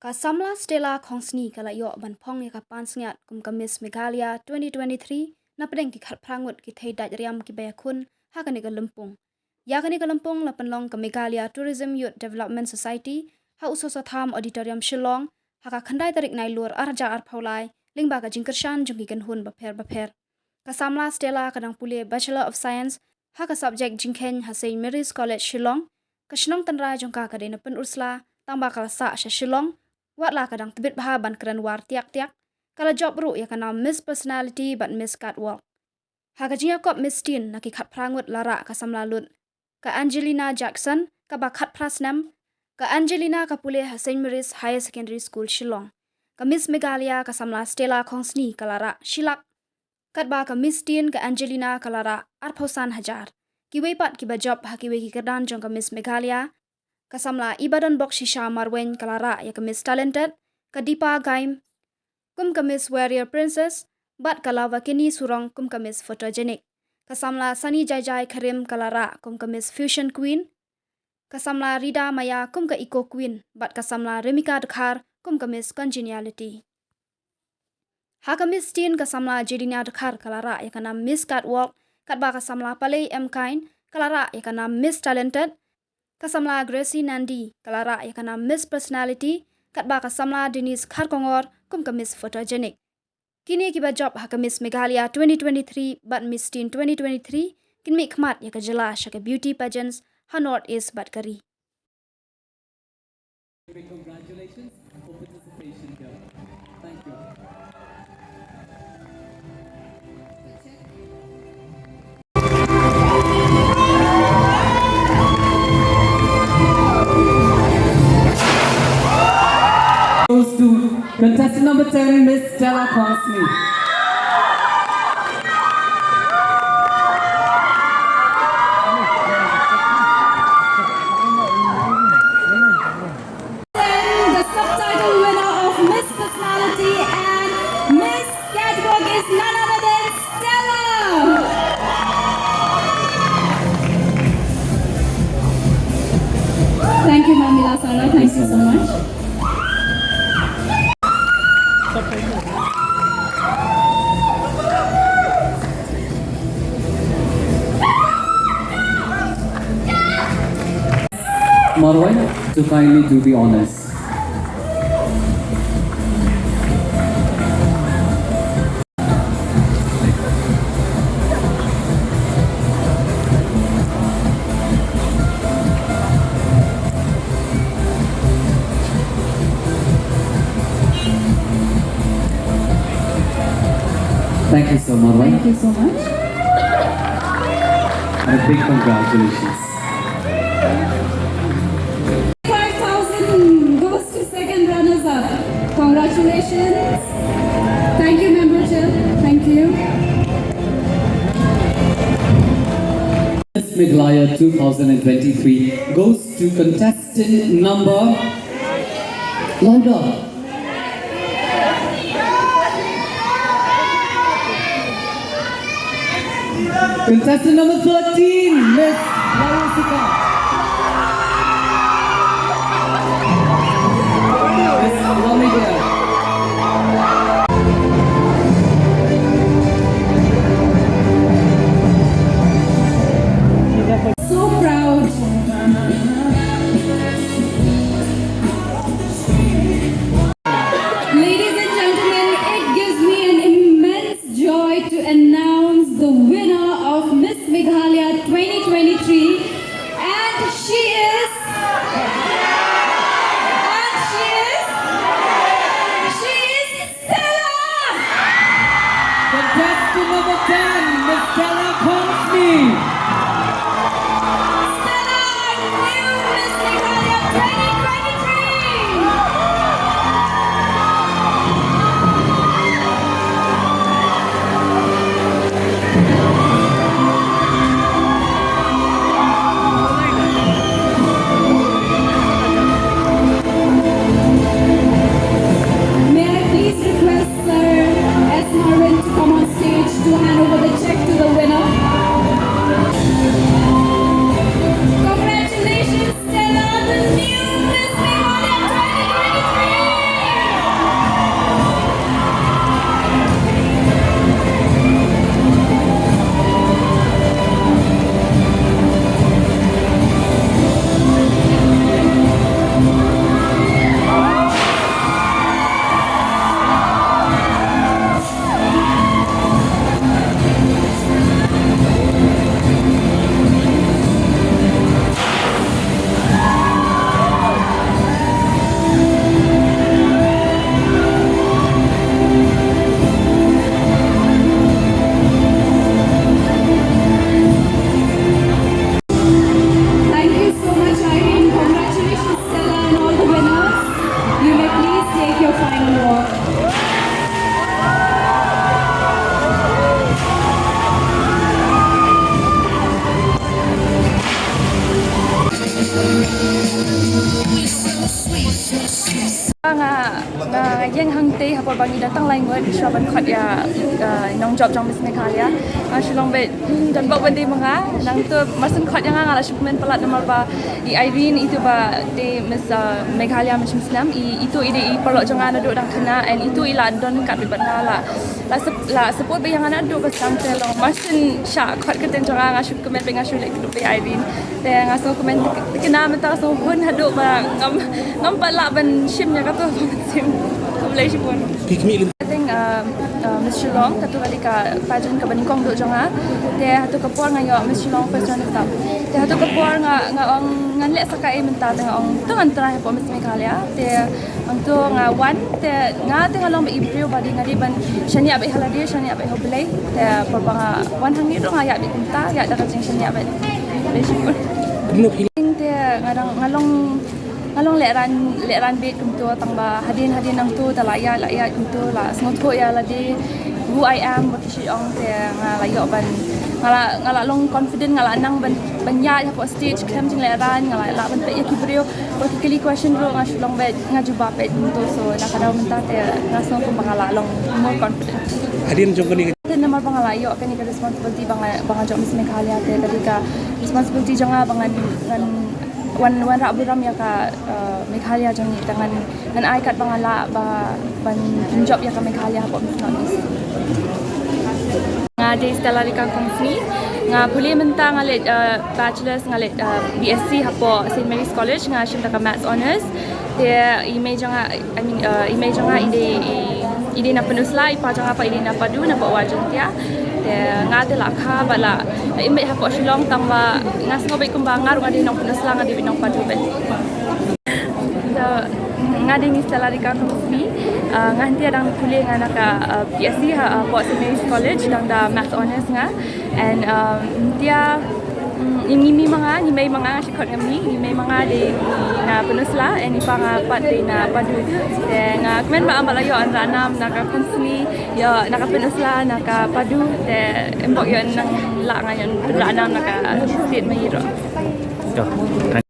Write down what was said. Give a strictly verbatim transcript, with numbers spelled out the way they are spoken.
Ka samla Stella Khongsni ka la ïoh ban phong ïa ka pansngiat kum ka Miss Meghalaya twenty twenty-three napdeng ki khatphra ngut ki thei dait riam kiba ïakhun ha kane ka lympung. Ïa kane ka lympung la pynlong ka Meghalaya Tourism Youth Development Society ha U Soso Tham Auditorium Shillong ha ka khyndai tarik Nailur ar hajar arphew lai lyngba ka jingkyrshan jong ki kynhun bapher bapher. Ka samla Stella ka dang pule Bachelor of Science ha ka subject Jingkheiñ ha Saint Mary's College Shillong. Ka shnong tynrai jong ka ka dei na Pynursla, tangba ka la sah sha Shillong, wat la ka dang tbit bha ban kren war tiak tiak. Ka la jop ruh ïa ka nam Miss Personality bad Miss Catwalk. Ha ka jingïakop Miss Teen na ki khatphra ngut la rah ka samla lut ka Angelina Jackson, kaba khatphra snem. Ka Angelina ka pule ha Saint Mary's Higher Secondary School Shillong. Ka Miss Meghalaya ka samla Stella Khongsni ka la rah shi lak, katba ka Miss Teen ka Angelina ka la rah arphew san hajar. Kiwei pat kiba jop ha kiwei ki kyrdan jong ka Miss Meghalaya, ka samla Ibadonbok Shisha Marwein ka la rah ïa ka Miss Talented, ka Deepa Gaim kum ka Miss Warrior Princess, bad ka Lavakini Surong kum ka Miss Photogenic. Ka samla Sunny Jaijai Kharim ka la rah kum ka Miss Fusion Queen, ka samla Rida Maya kum ka Eco Queen, bad ka samla Remika Dkhar kum ka Miss Congeniality. Ha ka Miss Teen ka samla Jelina Dkhar ka la rah ïa ka nam Miss Catwalk, katba ka samla Palei M Kain ka la rah ïa ka nam Miss Talented. Ka samla Gracie Nandi ka la rah ïa ka nam Miss Personality, katba ka samla Denise Kharkongor kum ka Miss Photogenic. Kine kiba jop ha ka Miss Meghalaya twenty twenty-three bad Miss Teen twenty twenty-three kin mih khmat ïa ka jylla sha ka beauty pageants ha North East bad ka ri. Congratulations for participation here. Thank you. Goes to contestant number ten, Miss Stella Khongsni. And the subtitle winner of Miss Personality and Miss Catwalk is none other than Stella. Thank you, Mamila Sara. Thank you so much. Marwai, to kindly do the honors. Thank you so much. Thank you so much. And a big congratulations. Five thousand goes to second runners up. Congratulations. Thank you, membership. Thank you. Miss Meghalaya two thousand twenty-three goes to contestant number, louder. Contestant number thirteen, Miss Larusika. Miss Lamidia. So proud. Ladies and gentlemen, it gives me an immense joy to announce the winner of Miss Meghalaya twenty twenty-three, and she is, and she is, she is Stella! Contestant number ten, Miss Stella Khongsni. Stella, our new Miss Meghalaya twenty twenty-three. Nga ïeng hangtei ha por ba ngi don tang lai ngut shuwa ban khot ïa, uh, nongjop jong Miss Meghalaya. Nga shu long beit, hmm, don bok ban dei ma nga. Nangta mar shen khot ïa nga, nga la shu kmen palat namar ba i Irene itu ba dei Miss, uh, Meghalaya mynshwa snem, i itu i dei i paralok jong nga naduh dang khynnah, and itu i la don ryngkat bad nga, la, la sup-, la support beit ïa nga naduh ba sdang. Te long mar shen shah khot kyrteng jong nga, nga shu kmen beit, nga shu leh kyrduh beit ïa Irene. Te nga sngewkmen, te kane mynta nga sngewhun haduh ba ngam, ngam pat lah ban shim ïa kato ba mynsiem. Khublei shibun. Phi khmih lynti. Ka dei, um, uh, Miss Shillong, kato ka dei ka pageant kaba nyngkong duh jong nga. Te hato ka por nga ïoh Miss Shillong first runner up. Te hato ka por nga, nga ong ngan leh sa kaei mynta, te nga ong to ngan try hapoh Miss Meghalaya. Te hangto nga wan, te nga, te nga long beit i briew ba dei nga dei ban shaniah beit ha lade, shaniah beit ha U Blei. Te por ba nga wan hangne ruh nga ïaid beit kumta, ïaid da ka jingshaniah beit. Khublei shibun. Kumno phi Te nga dang, nga long, nga long lehrain, lehrain beit kumto, tang ba hadien hadien nangto te la ïaid, la ïaid kumto, la sngewthuh ïa lade who I am, ba ki shu ong, te nga la ïoh ban, nga la, nga la long confident, nga la nang ban, ban ïaid hapoh stage khlem jinglehrain, nga la lah ban peit ïa ki briew, ba ki kylli question ruh nga shu long beit, nga jubab beit kumto. So na ka daw mynta te nga sngew kumba nga la long more confident. Hadien jong kane ka Te namar ba nga la ïoh kane ka responsibility ba nga, ba nga jop Miss Meghalaya, te ka dei ka responsibility jong nga ba ngan, ngan wan, wanrah burom ïa ka, uh, Meghalaya jong ngi, te ngan, ngan ai kat ba nga lah ba, ban pynjop ïa ka Meghalaya hapoh Miss North East. Nga dei Stella Rika Kongsni, nga pule mynta, nga leh, uh, bachelors, nga leh, uh, B S C hapoh Saint Mary's College, nga shim da ka Maths Honours. Te i mei jong nga, I mean, uh, i mei jong nga i dei, i, i dei na Pynursla, i pa jong nga pat i dei na Padu, na Pawar Jaiñtia. Te nga te la kha bad la im beit hapoh Shillong, tang ba nga sngew beit kumba nga ruh nga dei nong Pynursla, nga dei beit nong Padu beit. Te nga dei Miss Stella Rika Kongsni. Uh, nga hyntia dang pule, nga na ka, uh, B S C ha, uh, hapoh Saint Mary's College, dang da Maths Honours nga. And, um, hyntia, mm, ngi mei ma nga, ngi mei ma nga, nga shu khot nga mei, ngi mei ma nga dei na Pynursla, and i pa nga pat dei na Padu. Te nga kmen ba ym pat la ïoh ban rah nam na ka Kongsni, ïoh na ka Pynursla, na ka Padu, te ym pat ïoh, nang lah nga ïoh ban rah nam na ka state ma i ruh.